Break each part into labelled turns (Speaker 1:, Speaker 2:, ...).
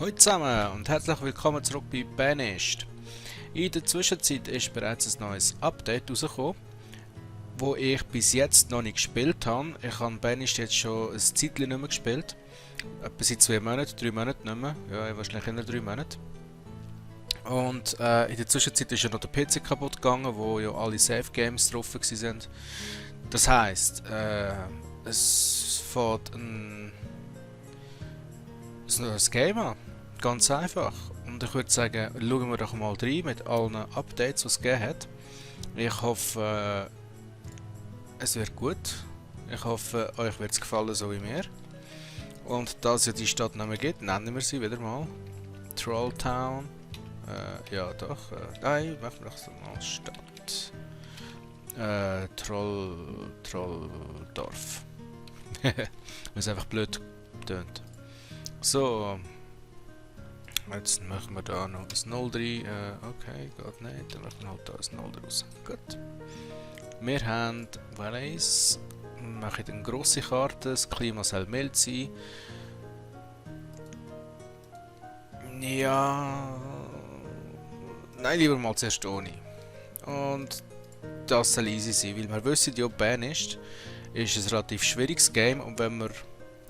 Speaker 1: Hallo zusammen und herzlich willkommen zurück bei Banished. In der Zwischenzeit ist bereits ein neues Update rausgekommen, wo ich bis jetzt noch nicht gespielt habe. Ich habe Banished jetzt schon ein Zeitchen nicht mehr gespielt. Etwa seit 2 Monaten, 3 Monaten nicht mehr. Ja, wahrscheinlich in 3 Monaten. Und in der Zwischenzeit ist ja noch der PC kaputt gegangen, wo ja alle Save Games drauf waren. Das heisst, es fährt ein Game an. Ganz einfach. Und ich würde sagen, schauen wir doch mal rein mit allen Updates, die es gegeben hat. Ich hoffe, es wird gut. Ich hoffe, euch wird es gefallen, so wie mir. Und da es ja die Stadt nicht mehr gibt, nennen wir sie wieder mal. Trolltown. Ja, doch. Nein, machen wir doch so mal Stadt. Trolldorf. Weil es einfach blöd tönt. So. Jetzt machen wir da noch ein 0 rein. Okay, geht nicht. Dann machen wir halt da ein 0 raus. Gut. Wir haben Valleys. Wir machen eine grosse Karte. Das Klima soll mild sein. Ja. Nein, lieber mal zuerst ohne. Und das soll easy sein, weil wir wissen, ja, Banished ist ein relativ schwieriges Game und wenn man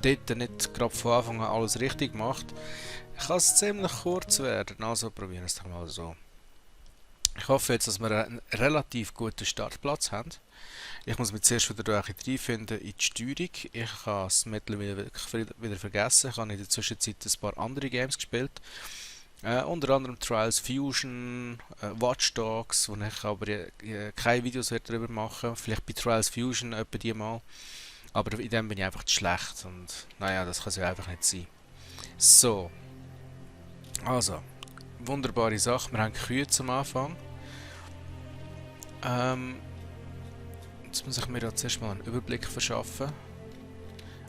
Speaker 1: dort nicht gerade von Anfang an alles richtig macht, kann es ziemlich kurz werden. Also probieren wir es doch mal so. Ich hoffe jetzt, dass wir einen relativ guten Startplatz haben. Ich muss mich zuerst wieder reinfinden in die Steuerung. Ich habe es mittlerweile wirklich wieder vergessen. Ich habe in der Zwischenzeit ein paar andere Games gespielt. Unter anderem Trials Fusion, Watch Dogs, wo ich aber keine Videos darüber machen werde. Vielleicht bei Trials Fusion etwa die mal. Aber in dem bin ich einfach zu schlecht und naja, das kann es ja einfach nicht sein. So. Also, wunderbare Sache. Wir haben Kühe zum Anfang. Jetzt muss ich mir da zuerst mal einen Überblick verschaffen.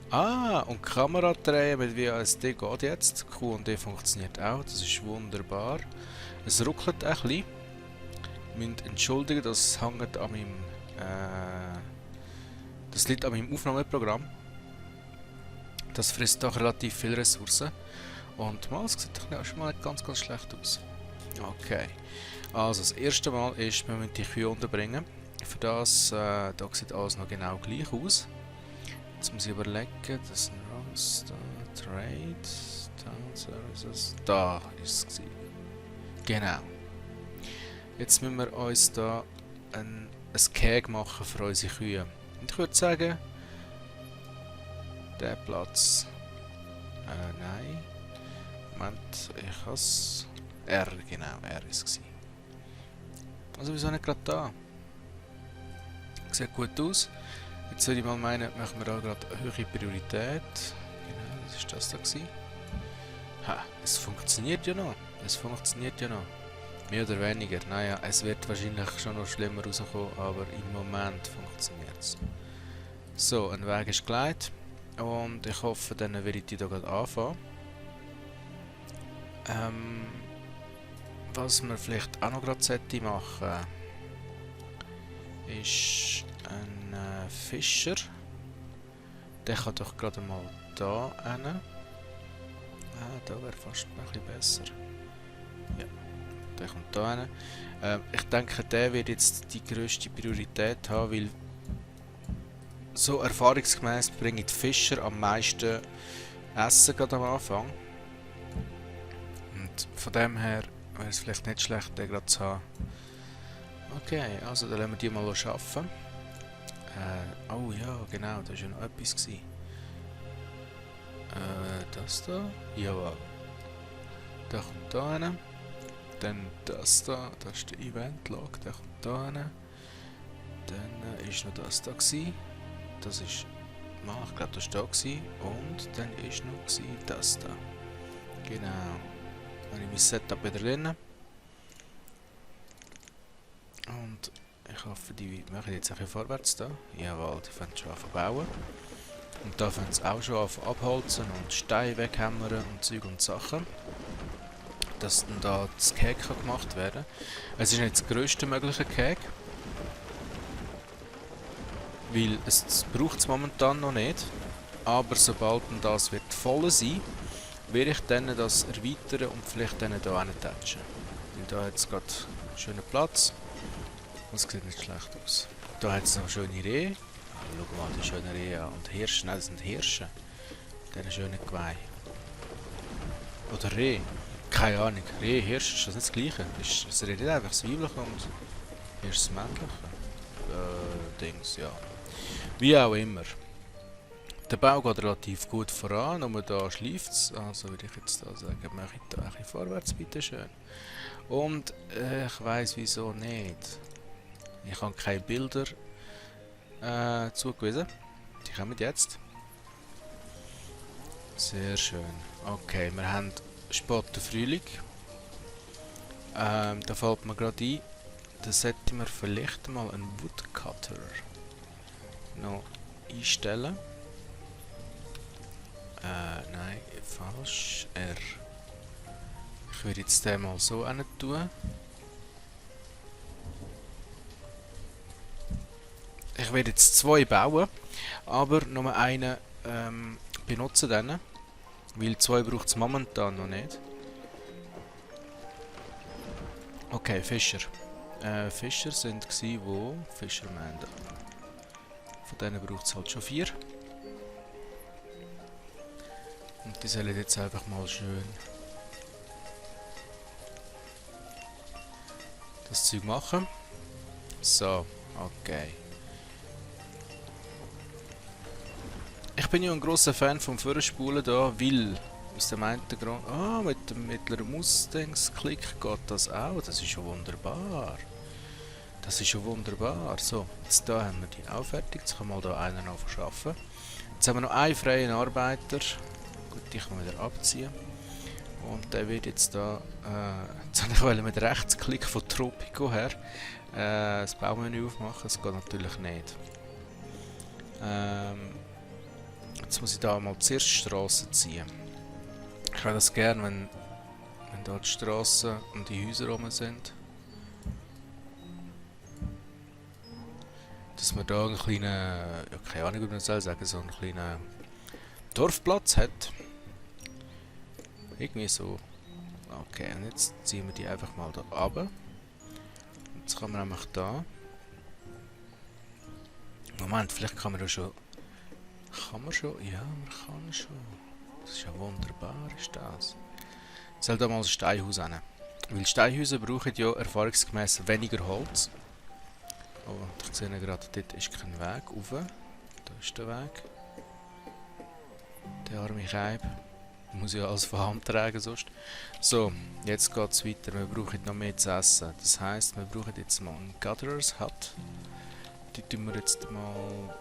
Speaker 1: Ah, und die Kamera drehen mit WASD geht jetzt. Q und D funktioniert auch, das ist wunderbar. Es ruckelt ein bisschen. Ihr müsst entschuldigen, das hängt an meinem... das liegt an meinem Aufnahmeprogramm. Das frisst doch relativ viele Ressourcen. Und mal, es sieht doch schon mal ganz schlecht aus. Okay. Also das erste Mal ist, wir müssen die Kühe unterbringen. Für das, da sieht alles noch genau gleich aus. Jetzt muss ich überlegen, das ist ein Roster, Trade, Town Services, da ist es. Genau. Jetzt müssen wir uns da ein Cage machen für unsere Kühe. Und ich würde sagen, der Platz, nein, Moment, ich has R, genau, R ist es. Also wieso nicht gerade da? Sieht gut aus. Jetzt würde ich mal meinen, machen wir da gerade eine höhere Priorität. Genau, was ist das da gewesen? Ha, es funktioniert ja noch. Es funktioniert ja noch. Mehr oder weniger. Naja, es wird wahrscheinlich schon noch schlimmer rauskommen, aber im Moment funktioniert es. So, ein Weg ist gelegt. Und ich hoffe, dann werde ich die da gerade anfangen. Was wir vielleicht auch noch gerade machen ist ein Fischer. Der kann doch gerade mal da hin. Ah, da wäre fast ein bisschen besser. Ja, der kommt da hin. Ich denke, der wird jetzt die grösste Priorität haben, weil so erfahrungsgemäß bringen die Fischer am meisten Essen gerade am Anfang. Und von dem her wäre es vielleicht nicht schlecht, den gerade zu haben. Okay, also dann lassen wir die mal arbeiten. Oh ja, genau, da war ja noch etwas. Das da? Jawohl. Der kommt da hin. Dann das da, das ist der Event-Log, der kommt da hin. Dann ist noch das da gewesen. Das ist... ich glaube, das war da gewesen. Und dann ist noch gewesen, das da. Genau. Dann habe ich mein Setup wieder drin. Und ich hoffe, die machen jetzt ein bisschen vorwärts da. Jawohl, die fangen schon an zu bauen. Und da fangen sie auch schon an zu abholzen und Steine weghämmern und Zeug und Sachen. Dass dann da das Cake gemacht werden kann. Es ist nicht das grösste mögliche Cake. Weil es braucht es momentan noch nicht. Aber sobald das wird voll sein, werde ich dann das erweitern und vielleicht dann hier hintatschen. Weil da hat es gerade einen schönen Platz. Das sieht nicht schlecht aus. Da hat es noch schöne Rehe. Schau mal die schönen Rehe an. Und Hirsche, nein, das sind Hirsche. Diese schönen Geweih. Oder Reh. Keine Ahnung. Reh, Hirsch, ist das nicht das Gleiche? Ist das Reh nicht einfach das Weibliche und Hirsch das Männliche? Dings, ja. Wie auch immer. Der Bau geht relativ gut voran, nur da schleift es. Also würde ich jetzt da sagen, mache ich da ein bisschen vorwärts, bitteschön. Und ich weiss wieso nicht. Ich habe keine Bilder zugewiesen. Die kommen jetzt. Sehr schön. Okay, wir haben späten Frühling. Da fällt mir gerade ein, da sollten wir vielleicht mal einen Woodcutter noch einstellen. Nein, falsch. R. Ich würde jetzt den mal so hin tun. Ich werde jetzt 2 bauen, aber nur einen benutzen dann, weil 2 braucht es momentan noch nicht. Okay, Fischer. Fischer sind gsi, wo Fisherman da. Von denen braucht es halt schon 4. Und die sollen jetzt einfach mal schön das Zeug machen. So, okay. Ich bin ja ein grosser Fan vom Vorspulen da, weil aus dem einen Grund... Ah, mit dem mittleren Mustangsklick geht das auch. Das ist schon wunderbar. Das ist schon wunderbar. So, jetzt da haben wir die auch fertig. Jetzt kann mal da einer noch verschaffen. Jetzt haben wir noch einen freien Arbeiter. Gut, die kann man wieder abziehen. Und der wird jetzt da... jetzt wollte ich mit Rechtsklick von Tropico her das Baumenü aufmachen. Das geht natürlich nicht. Jetzt muss ich da mal zuerst die Strasse ziehen. Ich habe das gerne, wenn da die Strassen und die Häuser rum sind. Dass man da einen kleinen, ja, keine Ahnung, wie man das soll sagen, so einen kleinen Dorfplatz hat. Irgendwie so. Okay, und jetzt ziehen wir die einfach mal da runter. Jetzt kann man nämlich da. Moment, vielleicht kann man da schon. Kann man schon? Ja, man kann schon. Das ist ja wunderbar, ist das. Ich soll da mal ein Steinhaus hin. Weil Steinhäuser brauchen ja erfahrungsgemäß weniger Holz. Oh, ich sehe gerade, dort ist kein Weg rauf. Da ist der Weg. Der arme Keib. Muss ja alles von Hand tragen sonst. So, jetzt geht es weiter. Wir brauchen noch mehr zu essen. Das heisst, wir brauchen jetzt mal einen Gatherers Hut. Die tun wir jetzt mal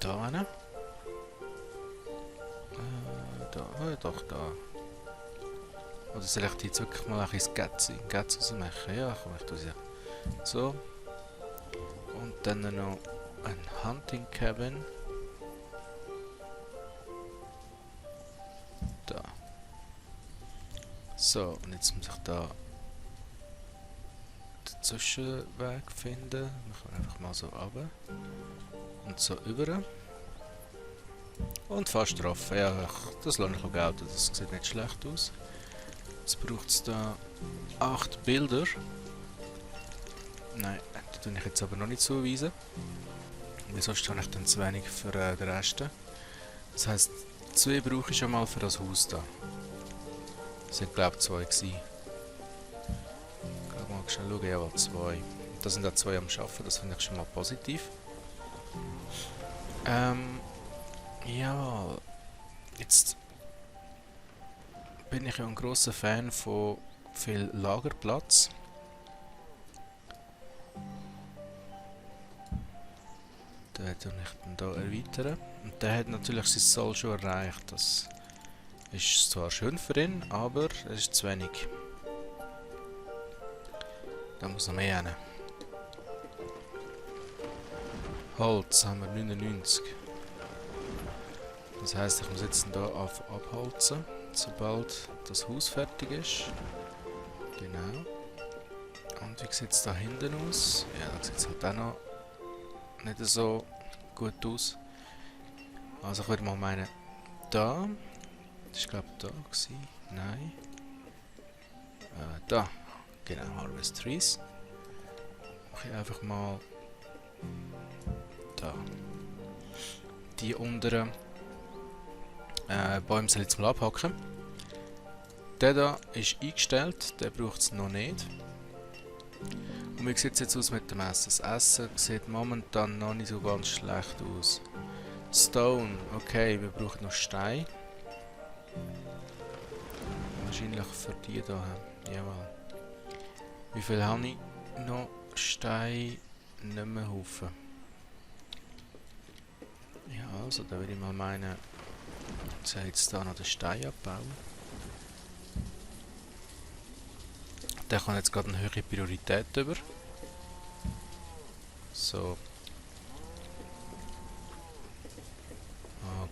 Speaker 1: da hin. Doch, da. Oder soll ich die jetzt wirklich mal ein bisschen Gats rausmachen? Ja, komm, ich tue sie. So. Und dann noch ein Hunting Cabin. Da. So, und jetzt muss ich da den Zwischenweg finden. Machen wir einfach mal so runter. Und so über. Und fast drauf. Ja, das lasse ich auch gelten. Das sieht nicht schlecht aus. Jetzt braucht es da 8 Bilder. Nein, die tue ich jetzt aber noch nicht zuweisen. Weil sonst habe ich dann zu wenig für den Rest. Das heisst, 2 brauche ich schon mal für das Haus da. Das sind glaube ich 2 gewesen. Ich mal schnell schauen, jawohl 2. Da sind auch 2 am Arbeiten, das finde ich schon mal positiv. Ja, jetzt bin ich ja ein grosser Fan von viel Lagerplatz. Den tue ich dann hier erweitern. Und der hat natürlich sein Soll schon erreicht. Das ist zwar schön für ihn, aber es ist zu wenig. Da muss noch mehr hin. Holz haben wir 99. Das heisst, ich muss jetzt hier abholzen, sobald das Haus fertig ist. Genau. Und wie sieht es da hinten aus? Ja, da sieht es halt auch noch nicht so gut aus. Also ich würde mal meinen, da. Das war glaube ich da gewesen. Nein. Da. Genau, Harvest Trees. Mache ich einfach mal da. Die unteren Bäume soll ich jetzt mal abhacken. Der da ist eingestellt, der braucht es noch nicht. Und wie sieht es jetzt aus mit dem Essen? Das Essen sieht momentan noch nicht so ganz schlecht aus. Stone, okay, wir brauchen noch Stein. Wahrscheinlich für die hier. Jawohl. Wie viel habe ich noch? Stein, nicht mehr Haufen. Ja, also da würde ich mal meinen, ich soll jetzt da noch den Stein abbauen. Der kann jetzt gerade eine höhere Priorität über. So.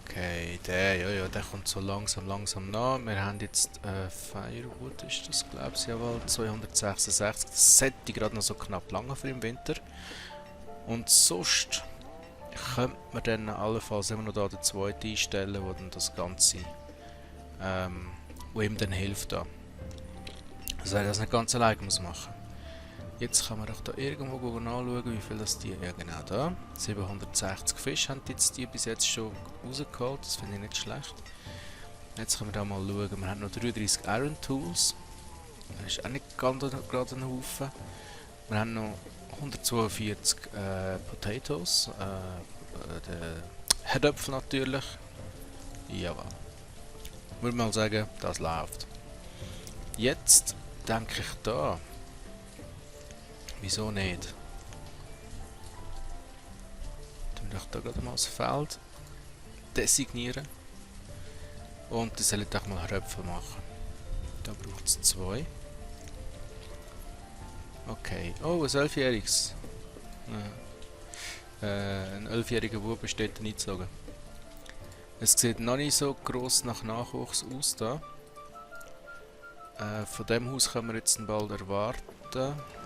Speaker 1: Okay, ja, der kommt so langsam nach. Wir haben jetzt Firewood, ist das glaube ich, jawohl, 266. Das sollte gerade noch so knapp lange für im Winter. Und sonst könnte man dann allenfalls immer noch da den zweiten einstellen, wo dann das Ganze, wo ihm dann hilft da. Also er das nicht ganz alleine muss machen. Jetzt kann man doch da irgendwo nachschauen, wie viel das die... Ja genau da. 760 Fische haben jetzt die bis jetzt schon rausgeholt. Das finde ich nicht schlecht. Jetzt können wir da mal schauen. Wir haben noch 33 Iron Tools. Das ist auch nicht gerade ein Haufen. Wir haben noch 142 Potatoes. Herdöpfel natürlich. Jawohl. Ich würde mal sagen, das läuft. Jetzt denke ich da. Wieso nicht? Dann möchte ich da gerade mal das Feld designieren. Und dann soll ich doch mal Röpfel machen. Da braucht es 2. Okay. Oh, ein 11-jähriges. Ein 11-jähriger Bub ist dort eingezogen. Es sieht noch nicht so gross nach Nachwuchs aus da. Von dem Haus können wir jetzt bald erwarten.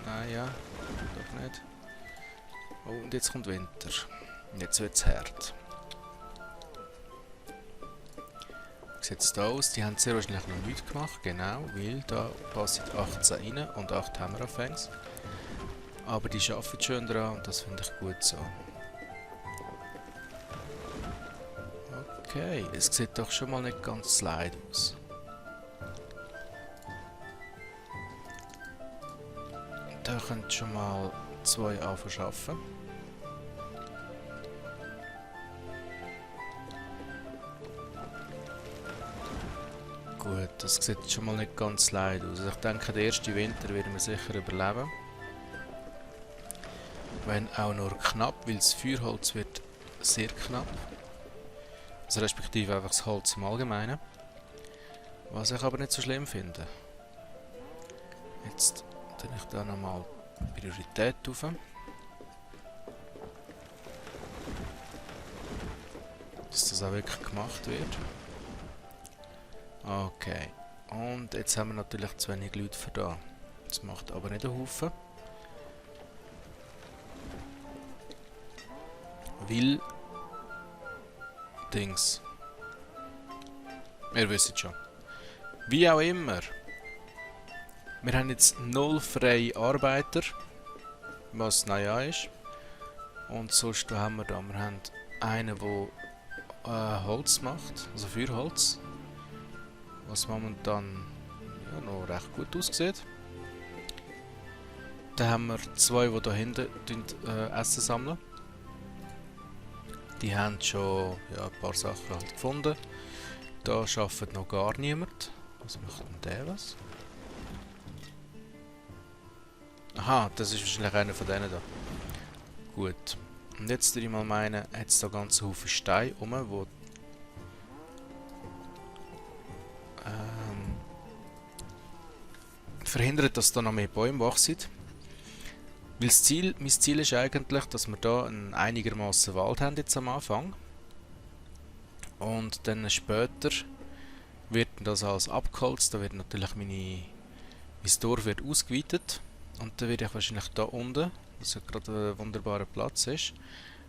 Speaker 1: Nein, ja, doch nicht. Oh, und jetzt kommt Winter. Und jetzt wird es hart. Wie sieht es da aus? Die haben sehr wahrscheinlich noch nichts gemacht, genau, weil da passen 18 rein und 8 Hammeranfängs. Aber die arbeiten schön dran und das finde ich gut so. Okay, es sieht doch schon mal nicht ganz slide aus. Da könnt schon mal 2 anfangen. Gut, das sieht schon mal nicht ganz leid aus. Also ich denke, den ersten Winter werden wir sicher überleben. Wenn auch nur knapp, weil das Feuerholz wird sehr knapp. Also respektive einfach das Holz im Allgemeinen. Was ich aber nicht so schlimm finde. Jetzt tue ich da nochmal Priorität auf. Dass das auch wirklich gemacht wird. Okay. Und jetzt haben wir natürlich zu wenig Leute für da. Das macht aber nicht einen Haufen. Weil... Dings. Wir wissen schon. Wie auch immer. Wir haben jetzt 0 freie Arbeiter, was naja ist. Und sonst haben wir da, wir haben einen, der Holz macht, also Feuerholz. Was momentan ja, noch recht gut aussieht. Dann haben wir 2, die da hinten Essen sammeln. Die haben schon ja, ein paar Sachen halt gefunden. Da arbeitet noch gar niemand. Was macht denn der was? Aha, das ist wahrscheinlich einer von denen da. Gut. Und jetzt würde ich mal meinen, hat es da ganz Haufen Steine rum, wo verhindert, dass da noch mehr Bäume wachsen. Weil mein Ziel ist eigentlich, dass wir da einen einigermaßen Wald haben jetzt am Anfang. Und dann später wird das alles abgeholzt, da wird natürlich mein Dorf wird ausgeweitet. Und dann werde ich wahrscheinlich da unten, was ja gerade ein wunderbarer Platz ist,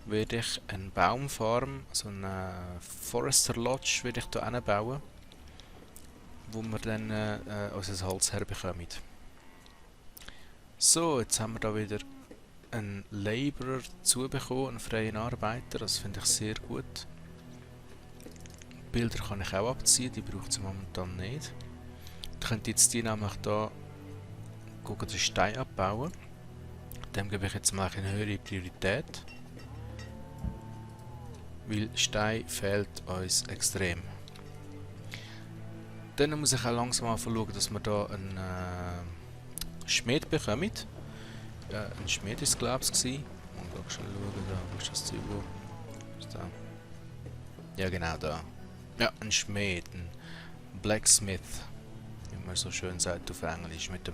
Speaker 1: werde ich eine Baumfarm, also eine Forester Lodge, werde ich hier hinbauen, wo wir dann unser Holz herbekommen. So, jetzt haben wir da wieder einen Laborer dazu bekommen, einen freien Arbeiter, das finde ich sehr gut. Bilder kann ich auch abziehen, die braucht es momentan nicht. Ich könnte jetzt die nämlich hier den Stein abbauen. Dem gebe ich jetzt mal eine höhere Priorität. Weil Stein fehlt uns extrem. Dann muss ich auch langsam mal schauen, dass wir hier einen Schmied bekommen. Ein Schmied ist es, glaube ich. Und auch schon schauen, da, wo ist das Zeug? Ist da? Ja, genau da. Ja, ein Schmied, ein Blacksmith, wie man so schön sagt auf Englisch, mit dem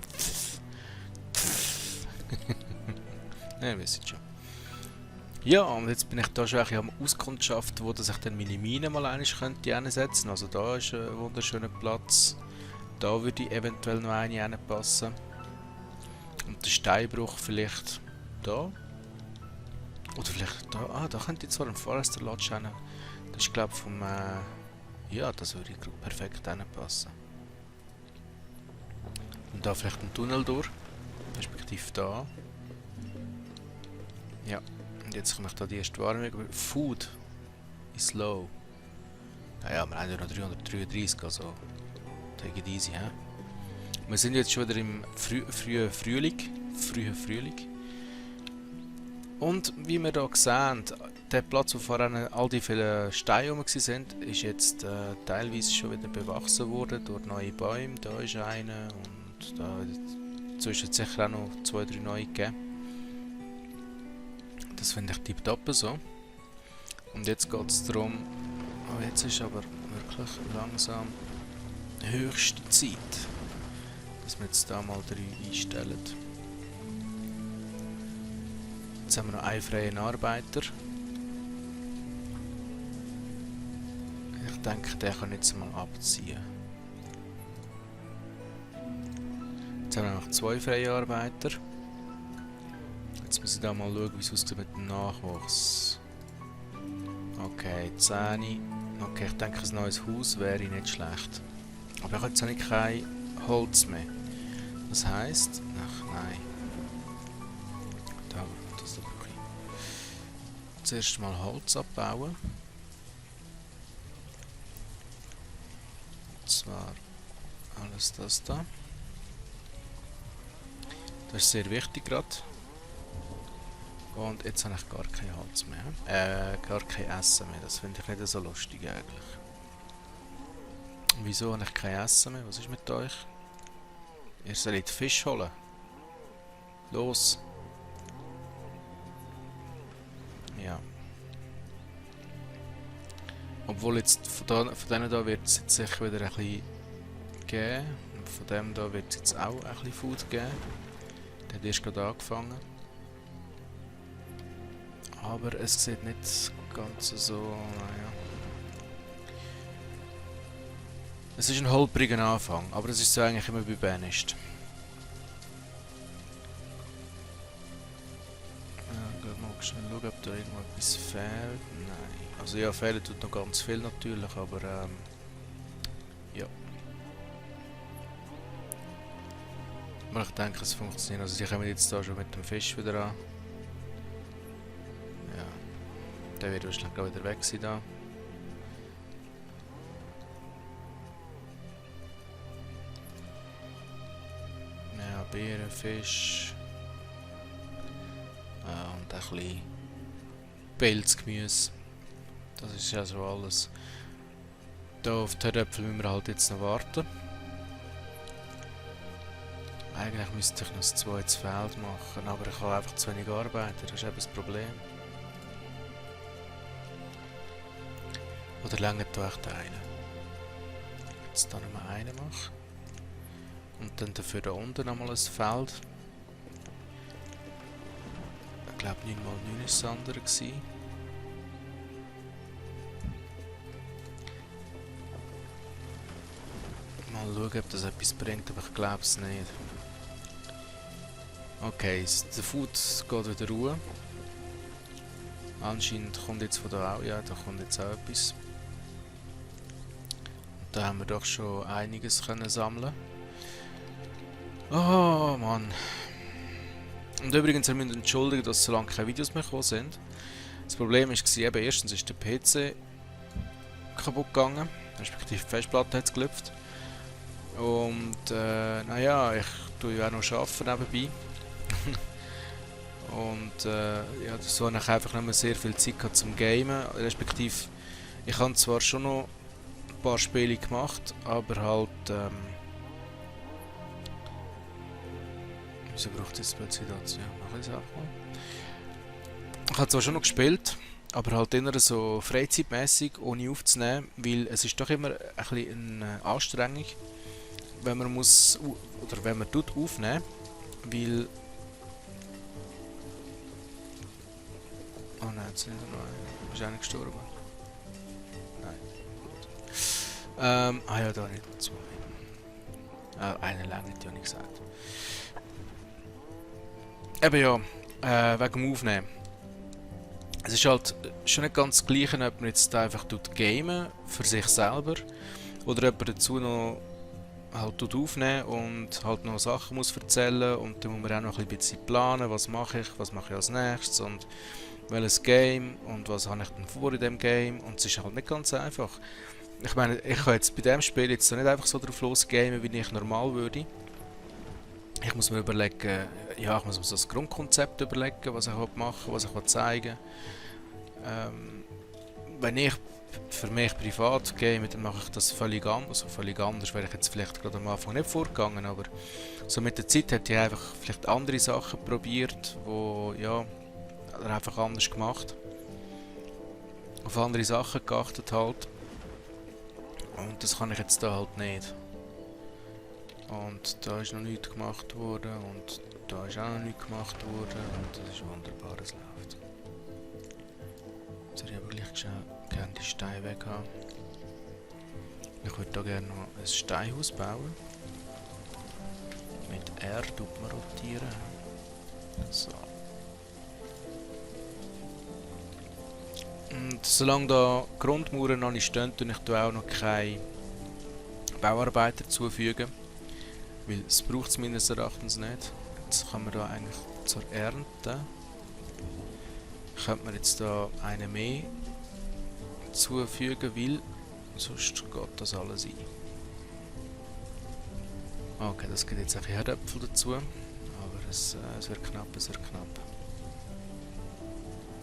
Speaker 1: ja, ihr wisst schon. Ja, und jetzt bin ich da schon am Auskundschaften, wo ich dann meine Mine mal einsetzen könnte. Also da ist ein wunderschöner Platz. Da würde ich eventuell noch eine reinpassen. Und der Steinbruch vielleicht da. Oder vielleicht da. Ah, da könnte ich zwar ein Forester Lodge rein. Das ist glaube ich vom... ja, das würde perfekt reinpassen. Und da vielleicht ein Tunnel durch. Respektive da. Ja. Und jetzt komme ich da die erste Warnung. Food is low. Naja, wir haben ja noch 333, also take it easy, hä? Wir sind jetzt schon wieder im frühen Frühling. Und wie wir hier sehen, der Platz, wo vorhin all die vielen Steine rum waren, ist jetzt teilweise schon wieder bewachsen worden durch neue Bäume. Da ist einer und da zwischen sicher auch noch 2, 3 neue gegeben. Das finde ich tipptopp so. Und jetzt geht es darum, oh, jetzt ist aber wirklich langsam höchste Zeit, dass wir jetzt da mal 3 einstellen. Jetzt haben wir noch einen freien Arbeiter. Ich denke, der kann jetzt mal abziehen. Jetzt haben wir noch 2 freie Arbeiter. Jetzt muss ich da mal schauen, wie es aussieht mit dem Nachwuchs. Okay, 10. Okay, ich denke, ein neues Haus wäre nicht schlecht. Aber ich habe jetzt nicht kein Holz mehr. Das heisst... Ach nein. Da brauche ich. Zuerst mal Holz abbauen. Und zwar alles das da. Das ist sehr wichtig gerade. Und jetzt habe ich gar kein Holz mehr. Gar kein Essen mehr. Das finde ich nicht so lustig eigentlich. Wieso habe ich kein Essen mehr? Was ist mit euch? Ihr sollt Fisch holen. Los. Ja. Obwohl jetzt von denen da wird es jetzt sicher wieder ein bisschen geben. Und von dem da wird es jetzt auch ein bisschen Food geben. Der hat erst gerade angefangen. Aber es sieht nicht ganz so, naja. Es ist ein holpriger Anfang, aber das ist so eigentlich immer bei Banished. Ja, mal schnell schauen, ob da irgendwas fehlt. Nein. Also ja, fehlen tut noch ganz viel natürlich, aber ja. Aber ich denke, es funktioniert. Also die kommen jetzt da schon mit dem Fisch wieder an. Ja. Der wird wahrscheinlich wieder weg sein da. Ja, Beeren, Fisch. Und ein bisschen Pilzgemüse. Das ist ja so alles. Da auf die Herdöpfel müssen wir halt jetzt noch warten. Eigentlich müsste ich noch ein zweites Feld machen, aber ich habe einfach zu wenig Arbeiter, das ist eben das Problem. Oder längert da echt einen? Jetzt da nochmal einen machen. Und dann dafür da unten nochmal ein Feld. Ich glaube 9×9 war das andere. Mal schauen, ob das etwas bringt, aber ich glaube es nicht. Okay, der Food geht wieder ruhe. Anscheinend kommt jetzt von da auch, ja, da kommt jetzt auch etwas. Und da haben wir doch schon einiges können sammeln. Oh Mann. Und übrigens, wir müssen entschuldigen, dass so lange keine Videos mehr gekommen sind. Das Problem war eben, erstens ist der PC kaputt gegangen, respektive die Festplatte hat es gelüpft. Und naja, ich tue ja auch noch arbeiten nebenbei. Und ja, so habe ich einfach nicht mehr sehr viel Zeit gehabt zum Gamen, respektive ich habe zwar schon noch ein paar Spiele gemacht, aber halt wieso braucht es jetzt plötzlich dazu? Ja, mach ich es einfach mal. Ich habe zwar schon noch gespielt, aber halt immer so freizeitmäßig, ohne aufzunehmen, weil es ist doch immer ein bisschen eine Anstrengung, wenn man muss, oder wenn man tut aufnehmen, weil... Oh nein, jetzt sind noch einer. Ist einer gestorben? Nein, gut. Ah ja, da nicht zwei. Einer lange hat ja nicht gesagt. Eben ja, wegen dem Aufnehmen. Es ist halt schon nicht ganz das Gleiche, ob man jetzt einfach gamen für sich selber oder ob man dazu noch halt aufnehmen und halt noch Sachen muss erzählen und dann muss man auch noch ein bisschen planen, was mache ich als nächstes und welches Game und was habe ich denn vor in dem Game und es ist halt nicht ganz einfach. Ich meine, ich kann jetzt bei dem Spiel jetzt nicht einfach so drauf losgamen, wie ich normal würde. Ich muss mir überlegen, ja, ich muss mir so das Grundkonzept überlegen, was ich machen will, was ich zeigen will. Wenn ich für mich privat game, dann mache ich das völlig anders. Also völlig anders wäre ich jetzt vielleicht gerade am Anfang nicht vorgegangen, aber so mit der Zeit hätte ich einfach vielleicht andere Sachen probiert, wo ja, oder einfach anders gemacht. Auf andere Sachen geachtet halt. Und das kann ich jetzt da halt nicht. Und da ist noch nichts gemacht worden und da ist auch noch nichts gemacht worden und das ist wunderbar, es läuft. Jetzt hätte ich aber gleich gerne die Steine weg haben. Ich würde da gerne noch ein Steinhaus bauen. Mit R tut man rotieren. So. Und solange da Grundmauern noch nicht stehen, tue ich auch noch keine Bauarbeiter zufügen. Weil es braucht es meines Erachtens nicht. Jetzt kann man da eigentlich zur Ernte. Könnte man jetzt da eine mehr zufügen, weil sonst geht das alles ein. Okay, das gibt jetzt ein Herdöpfel dazu. Aber es wird knapp, es wird knapp.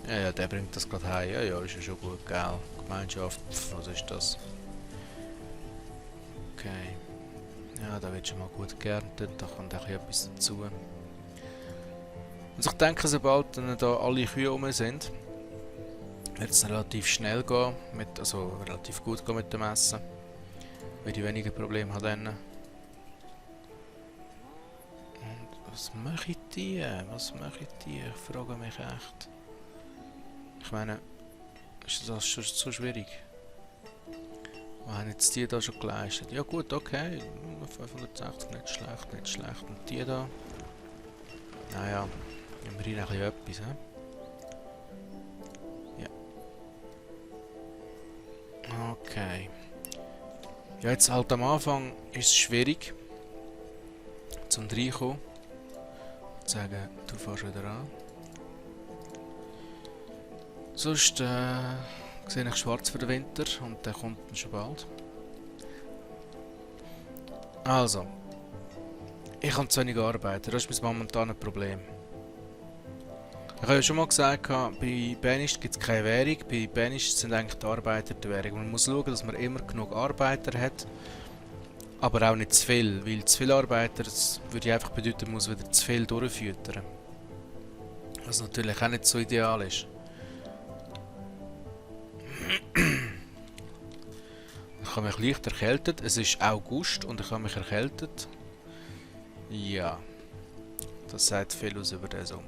Speaker 1: Ja, ja, der bringt das gerade heim. Ja, ja, ist ja schon gut, gell? Gemeinschaft, was ist das? Okay. Ja, da wird schon mal gut geerntet, da kommt auch etwas dazu. Also ich denke, sobald dann da alle Kühe rum sind, wird es relativ schnell gehen, also relativ gut gehen mit dem Essen. Weil ich weniger Probleme habe dann. Und was mache die? Was mache die? Ich frage mich echt. Ich meine, ist das schon so schwierig? Was haben jetzt die da schon geleistet? Ja gut, okay. 560, nicht schlecht, nicht schlecht. Und die da? Naja, immerhin ein bisschen etwas, he? Ja. Okay. Ja, jetzt halt am Anfang ist es schwierig, zum reinkommen. Und sagen, du fährst wieder an. Sonst sehe ich schwarz für den Winter und der kommt dann schon bald. Also, ich habe zu wenig Arbeiter, das ist mein momentanes Problem. Ich habe ja schon mal gesagt, bei Banished gibt es keine Währung, bei Banished sind eigentlich die Arbeiter die Währung. Man muss schauen, dass man immer genug Arbeiter hat, aber auch nicht zu viel, weil zu viele Arbeiter, das würde einfach bedeuten, man muss wieder zu viel durchfüttern. Was natürlich auch nicht so ideal ist. Ich habe mich leicht erkältet. Es ist August und ich habe mich erkältet. Ja, das sagt viel aus über den Sommer.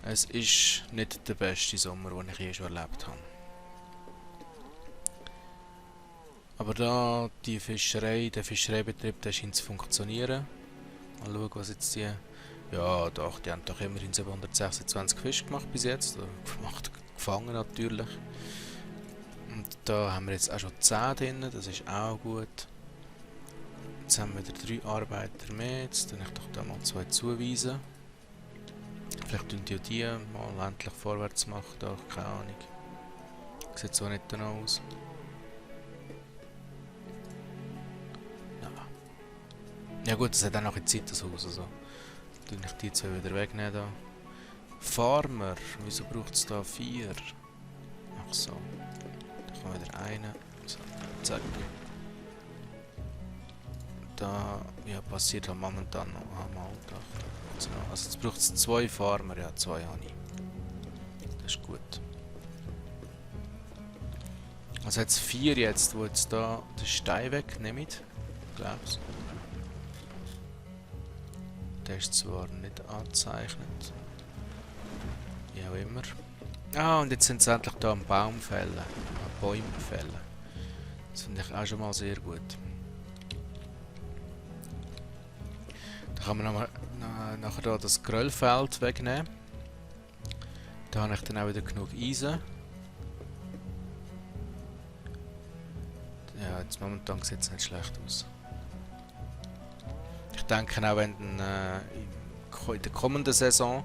Speaker 1: Es ist nicht der beste Sommer, den ich je schon erlebt habe. Aber da der Fischereibetrieb, der scheint zu funktionieren. Mal schauen, was jetzt die Ja, doch, die haben doch immerhin 726 Fische gemacht bis jetzt. Oder gemacht, gefangen natürlich. Und da haben wir jetzt auch schon 10 drin, das ist auch gut. Jetzt haben wir wieder 3 Arbeiter mehr. Jetzt tue ich doch da mal 2 zuweisen. Vielleicht tun die mal endlich vorwärts machen, da, keine Ahnung. Sieht so nicht danach aus. Ja gut, das hat auch noch eine Zeit, das Haus. Also tue ich die 2 wieder wegnehmen da. Farmer, wieso braucht es da 4? Ach so. Da kommt wieder eine. So, zack. Da ja, passiert halt momentan noch einmal. Also jetzt braucht es 2 Farmer, ja 2 habe ich. Das ist gut. Also jetzt 4 jetzt, wo jetzt da den Stein wegnehmen, glaubst. Der ist zwar nicht angezeichnet. Wie auch immer. Ah, und jetzt sind sie endlich da am Baum fällen. Am Bäume fällen. Das finde ich auch schon mal sehr gut. Da kann man nachher da das Gröllfeld wegnehmen. Da habe ich dann auch wieder genug Eisen. Ja, jetzt momentan sieht es nicht schlecht aus. Ich denke auch, wenn dann, in der kommenden Saison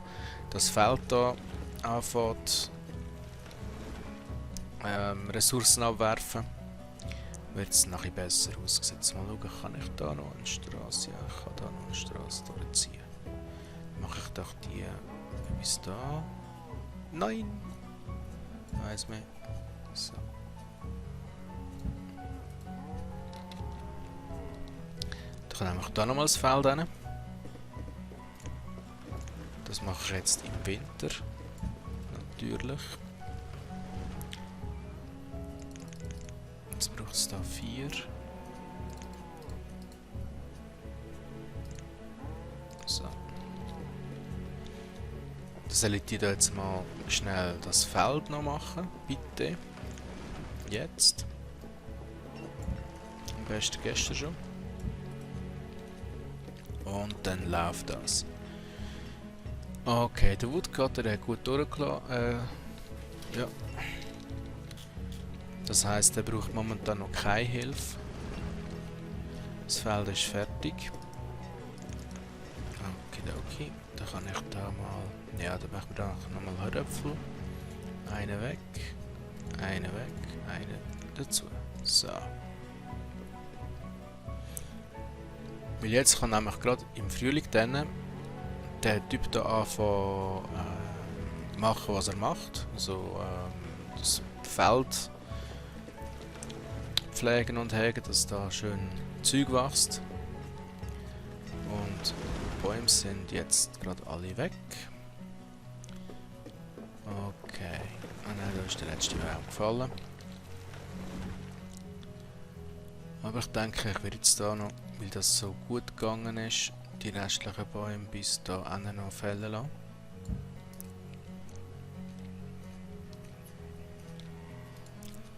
Speaker 1: das Feld hier anfängt Ressourcen abwerfen, wird es nachher besser aussehen. Jetzt mal schauen, kann ich da noch eine Straße? Ja, ich kann da noch eine Straße durchziehen. Mache ich doch die bis da. Nein! Weiss mehr. So. Dann nehme ich da nochmal das Feld hin. Das mache ich jetzt im Winter. Natürlich. Jetzt braucht es da 4. So. Dann soll ich da jetzt mal schnell das Feld noch machen. Bitte. Jetzt. Am besten gestern schon. Und dann läuft das. Okay, der Woodcutter der hat gut durchgelassen. Ja. Das heisst, er braucht momentan noch keine Hilfe. Das Feld ist fertig. Okay. Dann kann ich da mal... Ja, dann machen wir da nochmal Höröpfel. Eine weg. Eine weg. Eine dazu. So. Weil jetzt kann nämlich gerade im Frühling dann der Typ da anfangen machen, was er macht. Also das Feld pflegen und hegen, dass da schön Zeug wächst. Und die Bäume sind jetzt gerade alle weg. Okay. Ah nein, da ist der letzte Baum gefallen. Aber ich denke, ich werde jetzt da noch, weil das so gut gegangen ist, die restlichen Bäume bis da noch fällen lassen.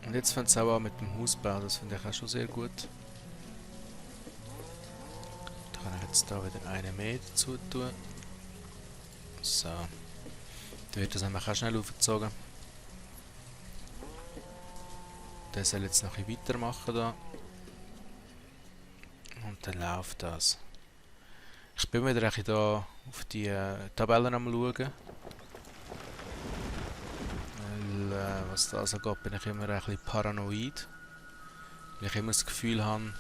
Speaker 1: Und jetzt fängt es auch an mit dem Hausbau, das finde ich auch schon sehr gut. Da kann ich jetzt da wieder einen mehr dazu tun. So. Dann wird das nämlich auch schnell aufgezogen. Der soll jetzt noch ein bisschen weitermachen da. Und dann läuft das. Ich bin wieder ein bisschen da auf die Tabellen am schauen. Weil, was das angeht, bin ich immer ein bisschen paranoid. Weil ich immer das Gefühl habe,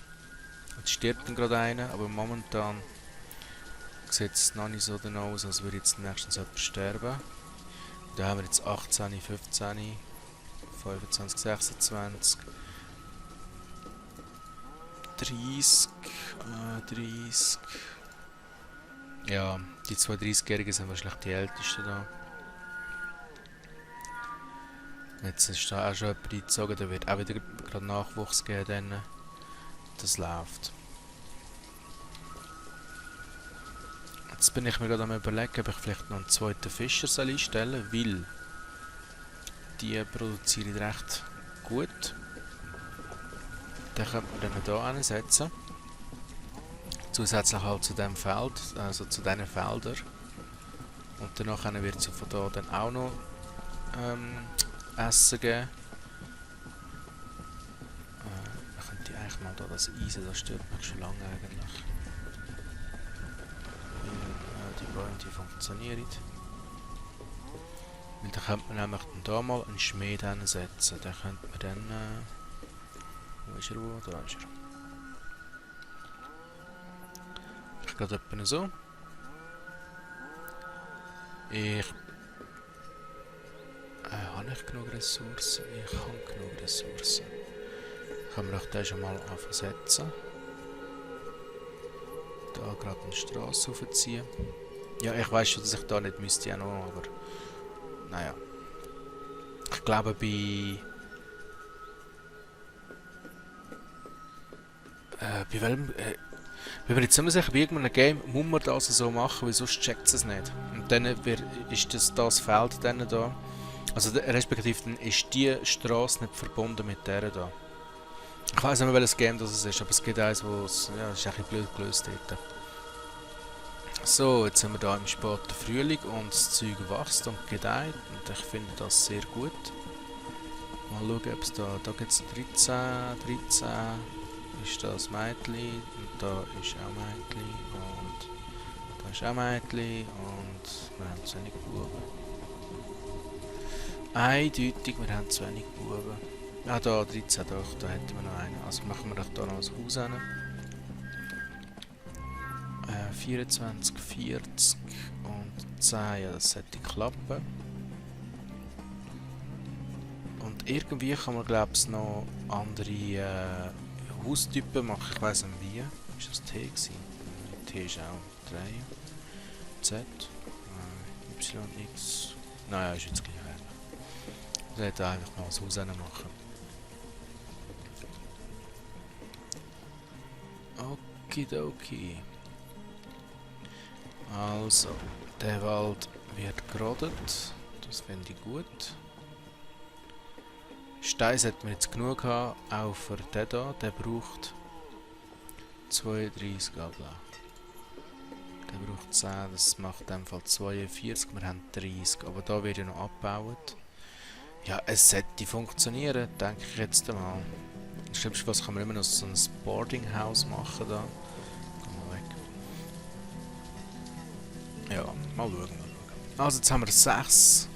Speaker 1: jetzt stirbt dann gerade einer, aber momentan sieht es noch nicht so danach aus, als würde jetzt nächstens jemand sterben. Da haben wir jetzt 18, 15, 25, 26, 30, 30. Ja, die 32-Jährigen sind wahrscheinlich die Ältesten da. Jetzt ist da auch schon jemand eingezogen, da wird auch wieder gerade Nachwuchs geben. Dann. Das läuft. Jetzt bin ich mir gerade am überlegen, ob ich vielleicht noch einen zweiten Fischer einstellen soll, weil die produzieren recht gut. Den könnte man dann hier ansetzen. Zusätzlich halt zu dem Feld, also zu diesen Feldern. Und danach wird es von da dann auch noch Essen geben. Man könnte eigentlich mal da das Eisen, das stört mich schon lange eigentlich. Die Bäume, die funktionieren. Weil dann könnte man nämlich dann da mal einen Schmied hinsetzen. Den könnte man dann... wo ist er? Da ist er. Ich gehe etwa so. Habe ich genug Ressourcen? Ich habe genug Ressourcen. Können wir auch den schon mal ansetzen. Da gerade eine Straße aufziehen. Ja, ich weiß schon, dass ich da nicht müsste, ja noch, aber... Naja. Ich glaube bei welchem... bin mir jetzt immer sicher, bei irgendeinem Game muss man das so machen, weil sonst checkt es nicht. Und dann ist das Feld dann da. Also respektive dann ist die Straße nicht verbunden mit der da. Ich weiß nicht mehr welches Game das ist, aber es gibt eins, wo es... Ja, das ist ein bisschen blöd gelöst dort. So, jetzt sind wir hier im späten Frühling und das Zeug wächst und gedeiht und ich finde das sehr gut. Mal schauen, ob es da gibt es 13 ist das Mädchen und da ist auch Mädchen und da ist auch Mädchen und wir haben zu wenig Buben. Eindeutig, wir haben zu wenig Buben. Ah, da 13, doch, da hätten wir noch einen. Also machen wir doch da noch ein Haus hin. 24, 40 und 10, ja das sollte klappen. Und irgendwie kann man glaube ich noch andere Haustypen machen, ich weiss nicht wie. Ist das T gewesen? T ist auch 3. Z. Y, X. Naja, ist jetzt gleich eigentlich. Ich hätte einfach mal das Haus machen. Okidoki. Also, der Wald wird gerodet. Das finde ich gut. Stein sollten wir jetzt genug haben, auch für den hier. Der braucht 32 Gabel. Der braucht 10, das macht in dem Fall 42, wir haben 30, aber da wird ja noch abgebaut. Ja, es sollte funktionieren, denke ich jetzt einmal. Das Schlimmste, was kann man immer noch so ein Boarding House machen da. Komm mal weg. Ja, mal schauen. Also jetzt haben wir 6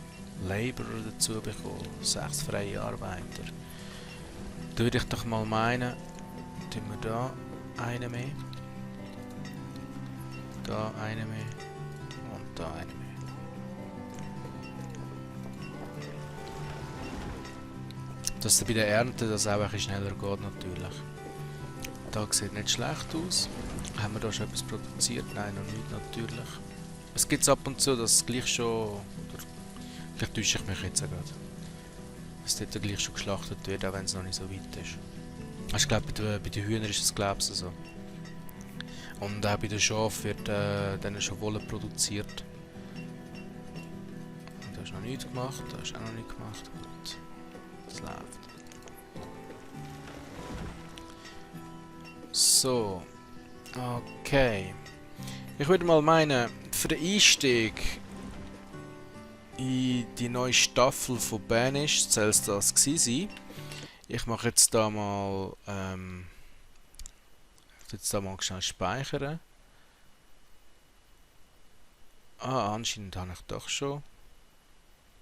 Speaker 1: Laborer dazu bekommen, 6 freie Arbeiter. Da würde ich doch mal meinen, tun wir da einen mehr, da einen mehr und da einen mehr. Dass bei der Ernte das auch ein bisschen schneller geht natürlich. Da sieht nicht schlecht aus. Haben wir da schon etwas produziert? Nein, noch nicht natürlich. Es gibt ab und zu, dass es gleich schon... Oder vielleicht täusche ich mich jetzt auch gerade. Dass dort gleich schon geschlachtet wird, auch wenn es noch nicht so weit ist. Ich glaube, bei den Hühnern ist es glaube ich so. Und auch bei den Schafen wird dann schon Wolle produziert. Und da ist noch nichts gemacht, da ist auch noch nichts gemacht. Gut, das läuft. So, okay. Ich würde mal meinen, für den Einstieg in die neue Staffel von Banished soll es das gewesen sein. Ich mache jetzt da mal, schnell speichern. Ah, anscheinend habe ich doch schon.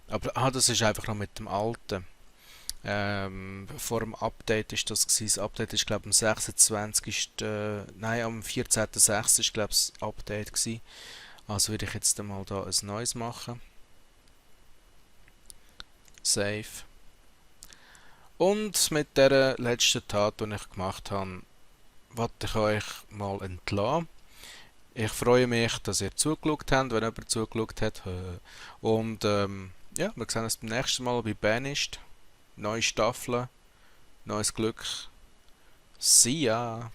Speaker 1: Aber das ist einfach noch mit dem alten. Vor dem Update ist das gewesen. Das Update ist glaube am 26. Nein, am 14.06. ist glaube das Update gewesen. Also würde ich jetzt mal da ein neues machen. Save. Und mit der letzten Tat, die ich gemacht habe, wollte ich euch mal entlassen. Ich freue mich, dass ihr zugeschaut habt, wenn jemand zugeschaut hat. Und ja, wir sehen uns beim nächsten Mal bei Banished. Neue Staffel, neues Glück. See ya!